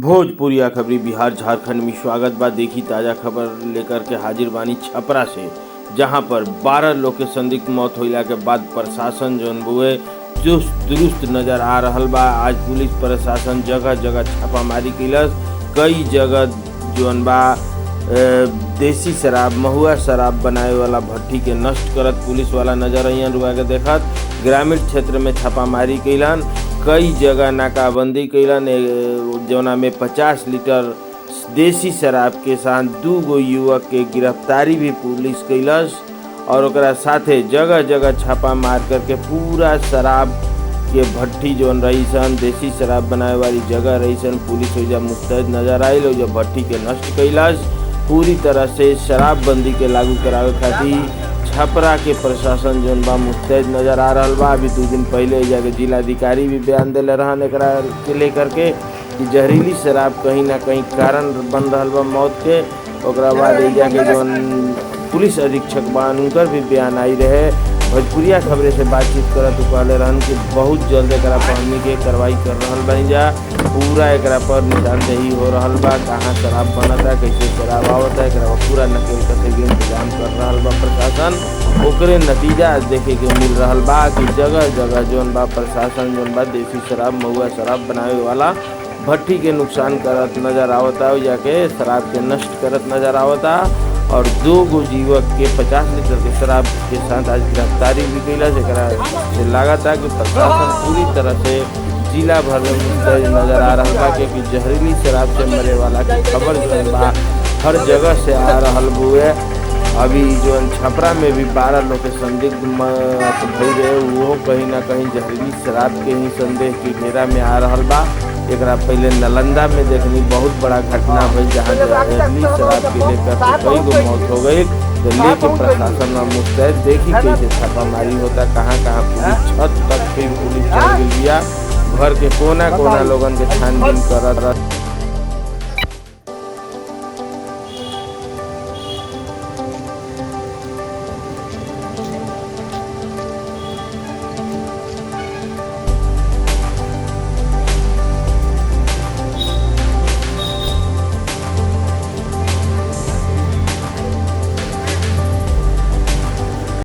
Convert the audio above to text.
भोजपुरिया खबरी बिहार झारखंड में स्वागत बा। देखी ताज़ा खबर लेकर के हाजिर बानी छपरा से, जहां पर 12 लोग के संदिग्ध मौत होइला के बाद प्रशासन जौन बुए चुस्त दुरुस्त नजर आ रहल बा। आज पुलिस प्रशासन जगह जगह छापामारी कैलस। कई जगह जौन बा देसी शराब महुआ शराब बनावे वाला भट्ठी के नष्ट करत पुलिस वाला नजर अइहन रुआ के देखत। ग्रामीण क्षेत्र में छापामारी कैलन, कई जगह नाकाबंदी कैलन, जौना में 50 लीटर देसी शराब के साथ 2 गो युवक के गिरफ्तारी भी पुलिस कैलस और ओकरा साथे जगह जगह छापा मार करके पूरा शराब के भट्ठी जौन रही सन, देसी शराब बनावे वाली जगह रही सन, पुलिस ओइजा मुस्तैद नजर आइल, ओइजा भट्ठी के नष्ट कैलस। पूरी तरह से शराबबंदी के लागू करावे खातिर छपरा के प्रशासन जौन बा मुस्तैद नजर आ रहल बा। अभी 2 दिन पहले एइजा के जिलाधिकारी भी बयान देले रहन एकरा के लेकर के कि जहरीली शराब कहीं ना कहीं कारण बन रहल बा मौत के। ओकरा बाद एइजा के जौन पुलिस अधीक्षक बा उनकर भी बयान आई रहे। भोजपुरिया खबरे से बातचीत करत उ कहले रहन कि बहुत जल्द एकरा पर हमनी के कार्रवाई कर रहल बानी जा, पूरा एकरा पर निशानदेही हो रहल बा, कहाँ शराब बनता, कैसे शराब आवता, एकरा पर पूरा नकेल कसे के इंतजाम कर रहल बा प्रशासन। ओकरे नतीजा आज देखे के मिल रहल बा कि जगह जगह जौन बा प्रशासन जौन बा देसी शराब महुआ शराब बनावे वाला भट्ठी के नुकसान करत नजर आवता, जाके शराब के नष्ट करत नजर आवता और 2 गो युवक के 50 लीटर के शराब के साथ आज गिरफ्तारी भी कैला। जेकरा से लागता कि प्रशासन पूरी तरह से जिला भर में मुस्तैद नजर आ रहल बा, क्योंकि जहरीली शराब से मरे वाला के खबर जौन बा हर जगह से आ रहल बुए। अभी जौन छपरा में भी 12 लोग के संदिग्ध मौत भइल रहे, उहो कहीं ना कहीं जहरीली शराब के ही संदेह के घेरा में आ रहल बा। एकरा पहले नालंदा में देखनी बहुत बड़ा घटना भइल, जहाँ जहरीली शराब के लेकर के कई गो मौत हो गई। तो लेके प्रशासन में मुस्तैद देखी कैसे छापामारी होता, कहाँ कहाँ पुलिस छत तक भी पुलिस चढ़ गई बिया, घर के कोना कोना लोगन के छानबीन करत।